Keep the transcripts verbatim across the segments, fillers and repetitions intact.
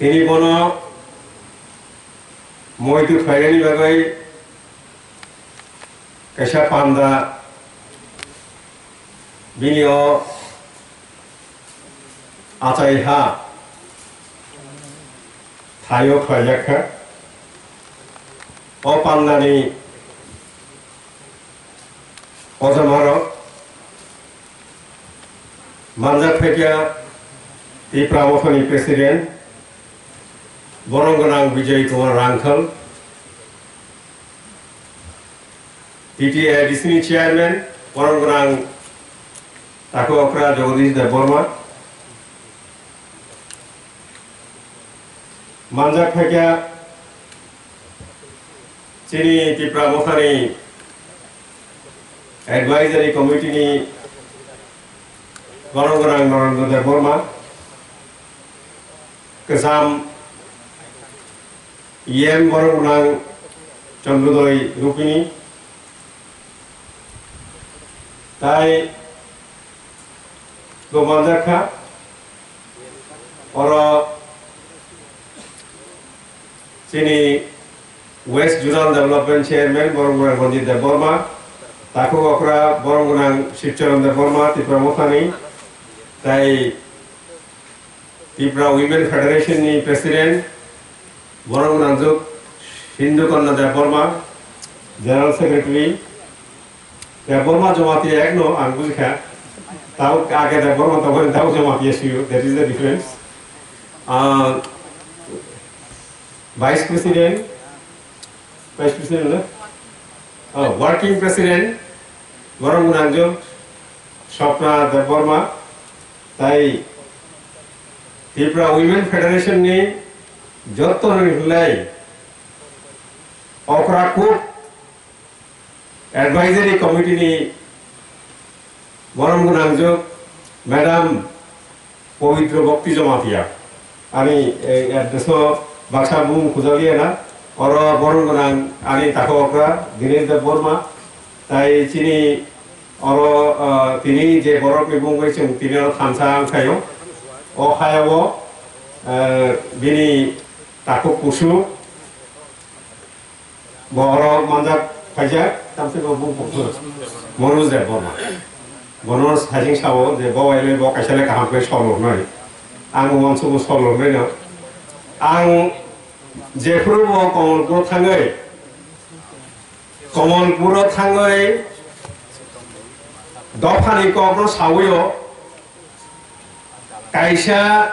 Tini bono moitu khlainani bagwi kaisa panda bini o achai ha thaio khlaijak kha. O pandani kochoma rok manjak phaikha Tipra Mothani President borom gwnang Bijoy Kumar Rangkhal, T T A D C ni Chairman borom gwnang Taku Okra Jagadish Debbarma, manjak phaikha chini Tipra Mothani Advisory Committee ni borom gwnang Narendra Debbarma, kwcham E M borom gwnang Chandrodoi Rupini, tai bo manjak kha. Oro chini West Zonal Development Chairman borom gwnang Ranjit Debbarma, takhuk okra borom gwnang Shivcharan Debbarma, Tipra Mothani, tai Tipra Women Federation ni President, borom gwnang juk Hindu Kanya Debbarma, General Secretary, Debbarma Jamatia ek no, ang bujikha. Tao age Debbarma, tao, tao Jamatia siyo, that is the difference. Ah, Vice President, Vice President na? Oh, Working President, borom gwnang juk Swapna Debbarma, tai Tipra Women Federation ni joto ni hulai okra kuk Advisory Committee ni borom gwnang juk Madam Pawitra Bhakti Jamatia. Ani, eh, address o baksa bumung khujaliya na, oro borom gwnang ani takhuk okra Dinesh Debbarma, tai chini oro, ah, tini je borok ni bumung bai chwng tini oro thansa ang khaio. O hayao, eh, bini takhuk kusu, bo oro manjak phaijak, tamse bo bumung kusu. Manoj Debbarma. Bono sajing sao je bo waile bo kaisa le kaham khe sol rwnai. Ang uansukgo sol rwnai no. Ang jephuru bo Kamalpuro thangwi, Kamalpuro thangwi dophani kokno sawi o kaisa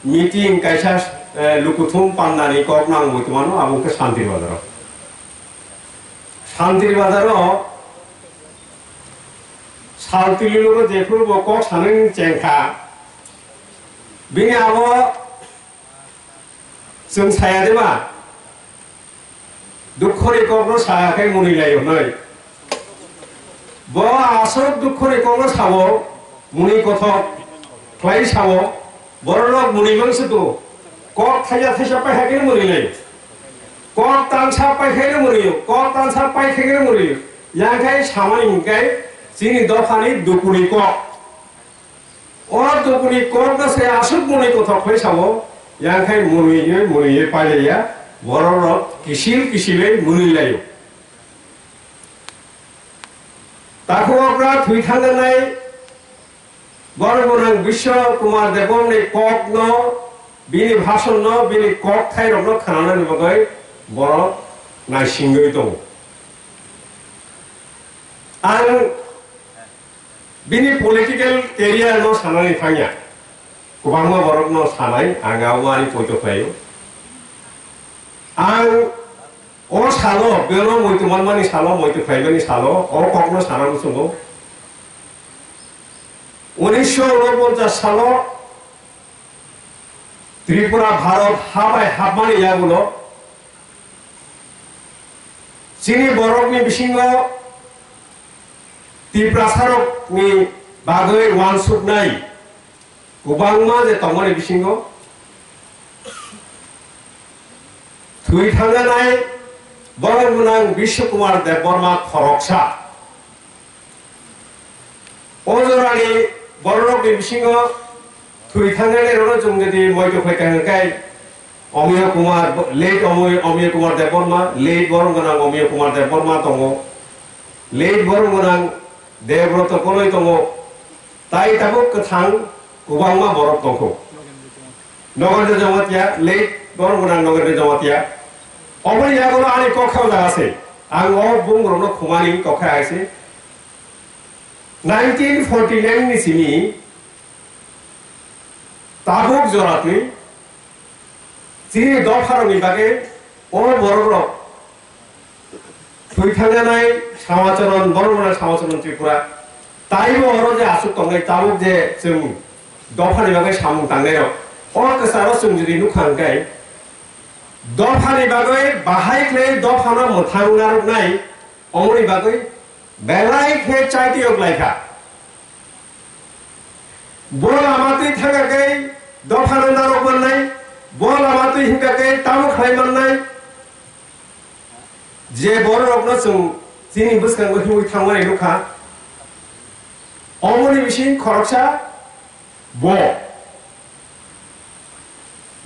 meeting, kaisa, eh, lukuthum pandani kok nangwi tongmano, abo khe Santiri Bazaro. Santiri Bazaro Santiri lugo jephuru bo kok sanani chengkha, bini abo chwng saya de ba? Dukkhoni kokno sa khe muni lai hwnwi. Bo aswk dukkhoni kokno sao, muni kothok khlai sao, bororok muni mangsi tu. Kok thaisa thaisa pai khe muni lai. Kok tansa pai khe muni, kok tansa pai khe muni. Yang khai samani hwnkhe chini dophani dukuni kok. O dukuni kokno se aswk muni kothok khlai sao, yang khai muni ye, muni ye pailaiya, bororok kisil kisilwi muni laio. Takhuk okra thwi thangjanai borok gwnang Biswa Kumar Debbarmani kokno, bini bhasonno, bini kok thairokno khnanani bagwi borok naisingwi tongo. Ang bini political career no sanani thangya. Kwbangma borok no sanai, ang abo ani poito khlaio. Ang o salo, beno moito manmani salo, moito khlaimani salo, o kokno sana muchungo. Unisho unoponchas salo Tripura Bharat habai hapmani yagulo chini borokni bisingo Tiprasarokni bagwi uansuknai kwbangma je tongmani bisingo thwi thangjanai borok gwnang Biswa Kumar Debbarma khoroksa. O jorani bororokni bisingo thwi thangnairokno chwng jodi moito khlai kha hwnkhai, Omiyo Kumar, late Omiyo, Omiyo Kumar Debbarma, late Borom Gwnang Omiyo Kumar Debbarma tongo, late Borom Gwnang Debroto Koloi tongo, tai tabuk kwthang kwbangma borok tongkho. Nogendra Jamatia, late Borom Gwnang Nogendra Jamatia. Oboni yagulo ani kok khao jaga se. Ang o bung borokno khumani kok khai aise. Nineteen forty nine ni simi tabuk joratwi chini dopharokni bagwi o borokrok thwi thangjanai Samacharan, Borom Gwnang Samacharan Tripura, taibo oro je aswk tongnai, tabuk je chwng dophani bagwi samung tangnairok, o kwcharo chwng jodi nukha hwnkhe, dophani bagwi bahai khlai dophano mwthang narwknai, omoni bagwi belai khe chaitiyok lai kha. Bo lama twi thangkha khe dophano narwk mannai, bo lama twi hwnkha khe tamo khlai mannai. Je bororokno chwng chini bwskango himwi thangmani nukha, omoni bising khoroksa bo.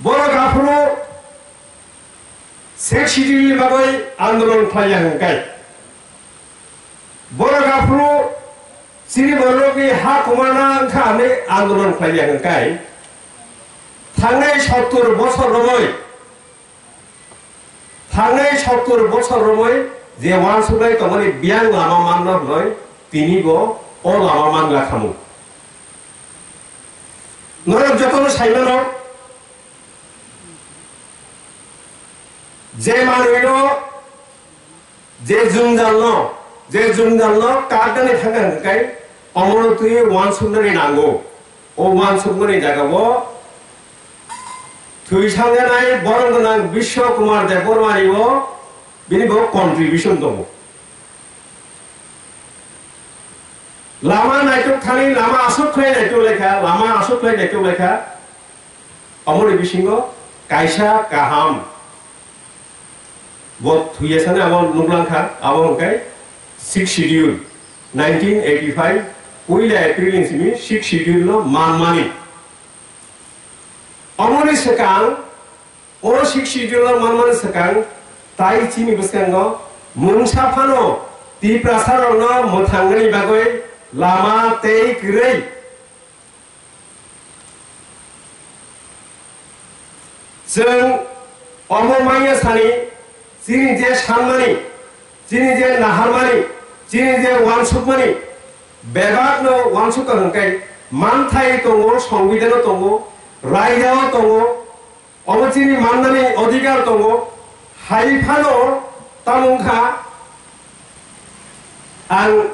Borok aphuru Sixth Schedule ni bagwi andolon khlaiya hwnkhe, borok aphuru chini borokni ha kumarna wngkha hwnwi andolon khlaiya hwnkhe, thangnai sottur bosor romwi, thangnai sottur bosor romwi je uansuknai tongmani biyang lama manno hwnwi tinibo o lama mangla khamu. Norok jotono saimano, je manwino, je jwngjalno, je jwngjalno karnani thangkha hwnkhe, omono twi uansuknani nango. O uansukmani jagao thwi thangjanai Borom Gwnang Biswa Kumar Debbarmani bo, bini bo contribution tongo. Lama naitok thani, lama aswk khlai naitok lai kha, lama aswk khlai naitok lai kha. Aboni bisingo kaisa kaham bo thwiya sani abo nuklang kha, abo hwnkhe Sixth Schedule, nineteen eighty five, puila April ni simi Sixth Schedule no manmani. Aboni swkang, o Sixth Schedule no manmani swkang, tai chini bwskango mungsa phano Tiprasa rokno mwthangnani bagwi lama tei kwrwi chwng omo manya sani, chini je sanmani, chini je naharmani, chini je uansukmani, bebakno uansukha hwnkhe manthai tongo, songbidano tongo, raidao tongo, omo chini mannani odhikar tongo, hai phano tamo wngkha ang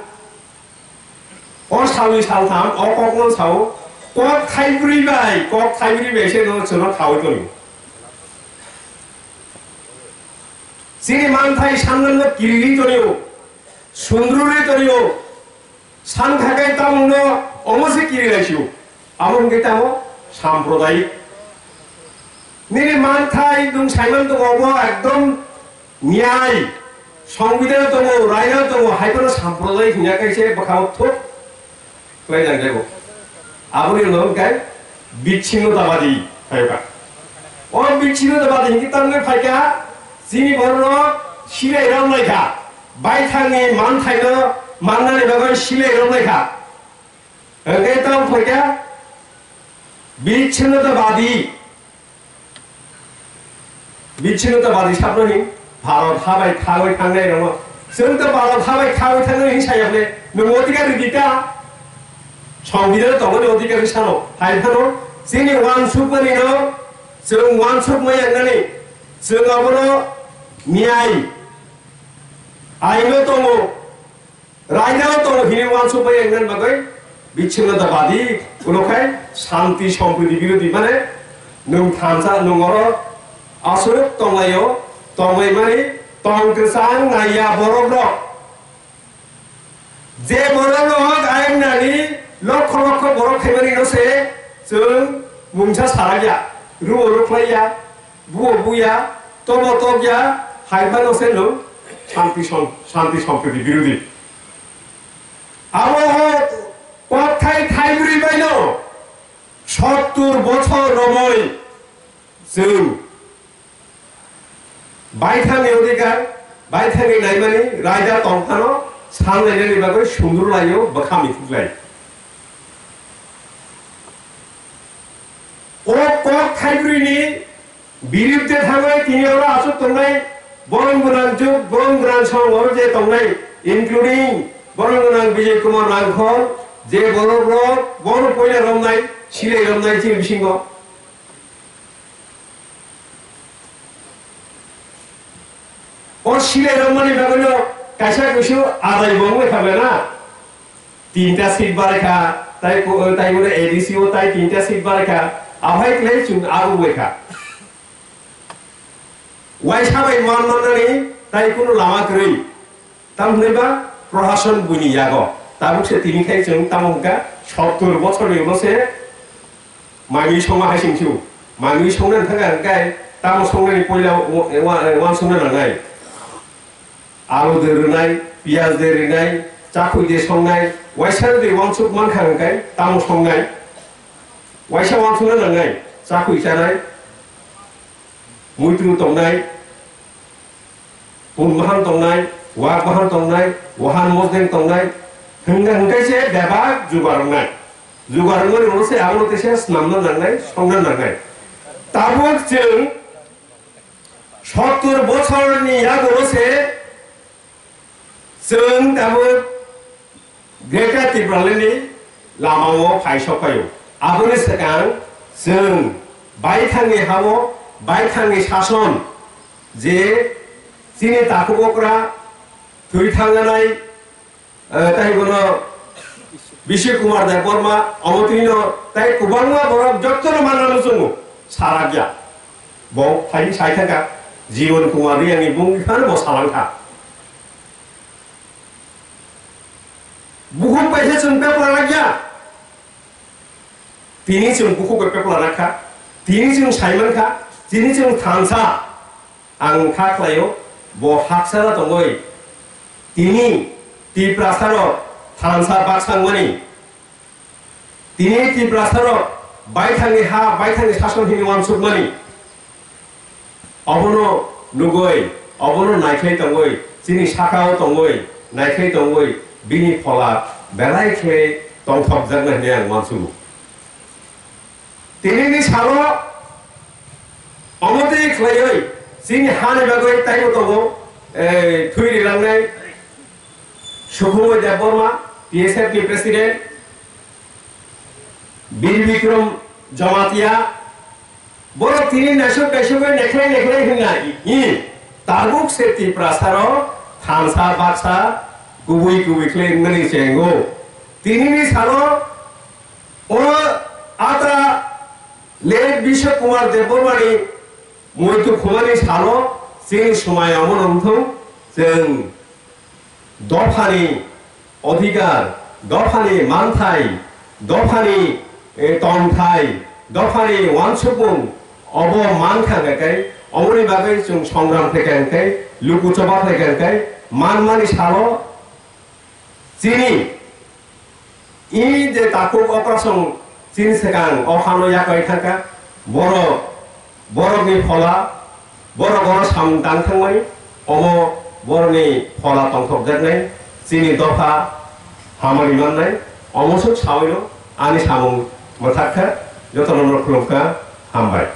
o salni saltham o kokno sao, kok thaibrwi bai, kok thaibrwi bai se no chwngno khaui tongo. Chini manthai sanmano kirigwi tongo, sundrugwi tongo, sankha khe tamungno omo se kiri laisio. Amo hwnkhe tamo samprodayik. Nini manthai nwng saiman tongo omo ekdom niyai, songbidano tongo, raino tongo, hai phano samprodayik hwnya khe se bwkhao thuk khlai nang jaibo. Aboni ulo hwnkhe bichchinotabadi phaikha. O bichchinotabadi hwnkhe tamni phaikha, chini bororok silai romlaikha, baithangni manthaino mannani bagwi silai romlaikha. Hwnkhe tamo phaikha bichchinotabadi. Bichchinotabadi sabno hin Bharat habai khaui thangnai rokno. Chwng to Bharat habai khaui thangnai hin saya hwnwi nwng odhikar ridi ta. Songbidhano tongmani odhikar sano. Hai phano chini uansukmani no chwng uansukmaya wngnani. Chwng abono niyai aino tongo. Raida o tongo hini uansuk bai wngna bagwi bichchinotabadi, ulo khai shanti sompriti birodhi, mane nwng thansa nwng oro aswk tonglaio, tonglaimani tong kwchang naiya borok rok. Je borok rok ayang nani lokho lokho borok khaimani no se chwng mungsa sarakya, ruo rukhlaiya. Buo buya, tobo tokya, hai phano se nwng shanti som-, shanti sompriti birodhi. Abo o kokthai thaibrwi baino sottur bochor romwi chwng Baithangni odhikar, baithangni naimani raida tongphano sanlainani bagwi sundurlaio, bwkha mithiklai. O kok thaibrwini biribde thangwi tini oro aswk tongnai, borom gwnang jwk, borom gwnang song oro je tongnai, including borom gwnang Bijay Kumar Rangkhol, je borok rok bono poila romnai, silai romnai chini bisingo. O silai romani bagwino kaisa kusu adai bo wngwi thanglai na. Tinta seat barai kha, tai ko-, tai bono A D C o tai tinta seat barai kha. Ahai klai chwng abo bai kha. Waisa bai man mannani tai kunu lama kwrwi. Tamo hwnwi ba prohason buini yago. Tabuk se tini khai chwng tamo hwnkha sottor bochorni ulo se manwi songma hai sing sio. Manwi songna thangkha hwnkhe tamo songnani poila wa-, wa-, wansukna nangnai. Alu de rwnai, piyaj de rwnai, chakhwi de songnai, waisa de wansuk mankha hwnkhe tamo songnai. Waisa wansukna nangnai, chakhwi chanai, muitru tongnai, pun bahan tongnai, wak bahan tongnai, wahan mosdeng tongnai, hwnkha hwnkhe se bebak jugar wngnai. Jugar wngmani ulo se abono teisa snamna nangnai, songna nangnai. Tabuk chwng sottor bochorni yagulo se chwng tabuk Greater Tipralandni lamao phai sokphaio. Aboni swkang chwng baithangni hao, baithangni sason je chini takhuk okra thwi thangnai, eh, tai bono Bishnu Kumar Debbarma, omo twino tai kwbangma borok jotono manna muchungo, sarakya. Bo phai sai thangkha, Jiban Kumar Riyani bung phano bo salangkha. Bukhuk bai se chwng pepla rakya. Tini chwng bukhuk bai pepla rakha. Tini chwng sai mankha. Tini chwng thansa. Ang kha khlaio, bo haksara tongoi. Tini Tiprasarok thansa baksangmani. Tini Tiprasarok baithangni ha, baithangni sason hini wansukmani. Obono nugoi, obono naikhlai tongoi, chini sakao tongoi, naikhlai tongoi, bini phola belai khe tongthokjaknai hwnwi ang uansugo. Tinini salo omo twi khlaiwi chini hani bagwi taibo tongo, eh, thwi rilangnai Sukhumoi Debbarma, P S F ni president, Bir Bikram Jamatia, borok tini naisuk naisugwi nekhlai nekhlai hwnna i tabuk se Tiprasarok thansa baksa kubui kubui khlai wngmani chengo. Tinini salo o ata late Bishwa Kumar Debbarmani muitu khumani salo chini swmai omono wngthung, chwng dophani odhikar, dophani manthai, dophani, eh, tongthai, dophani uansukmung obo mankha hwnkhe, omoni bagwi chwng songram khlaikha hwnkhe, luku choba khlaikha hwnkhe, manmani salo chini I je takhuk operation chini swkang o hano yakarwi thangkha, borok, borokni phola, borok oro samung tang thangmani, omo borokni phola tongthokjaknai, chini dopha hamari mannai, omo swk sawino ani samung mwthakha, jotono khulumkha, hambai.